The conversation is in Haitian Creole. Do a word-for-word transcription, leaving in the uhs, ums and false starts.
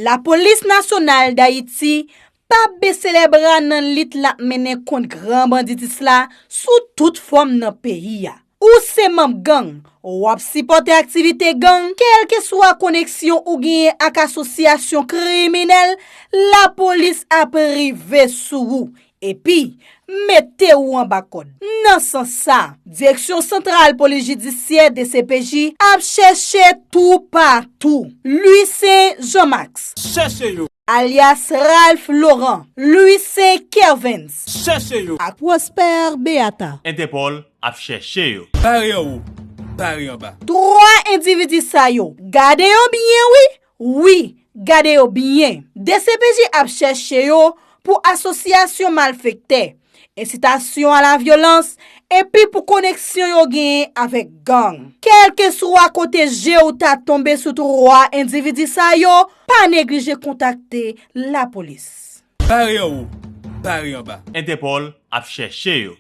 Lapolis Nasyonal d Ayiti p ap bese lèbra nan lit l ap mennen kont gran banditis la sou tout fòm nan peyi a. Ou se manm gang, w ap sipòte aktivite gang, kèlkeswa koneksyon ou genyen ak asosyasyon kriminèl, lapolis ap rive sou ou. Epi, mete w anba kòd. Nan sans sa, Direksyon Santral Polis Jidisyè, D C P J, ap chèche toupatou Louissaint Jean Max, Chèche yo! alyas Ralph Laurent, Louissaint Kervens, Chèche yo! ak Prosper Beata. Entèpòl ap chèche yo. Bare an wo, bare anba. Twa endividi sa yo, gade yo byen wi, wi, gade yo byen. D C P J ap chèche yo pou asosyasyon malfektè, ensitasyon a la vyolans, epi pou koneksyon yo genyen avèk gang. Kèlkeswa kote je w ta tonbe sou twa endividi sa yo, pa neglije kontakte lapolis. Bare an wo, bare anba. Entèpòl ap chèche yo.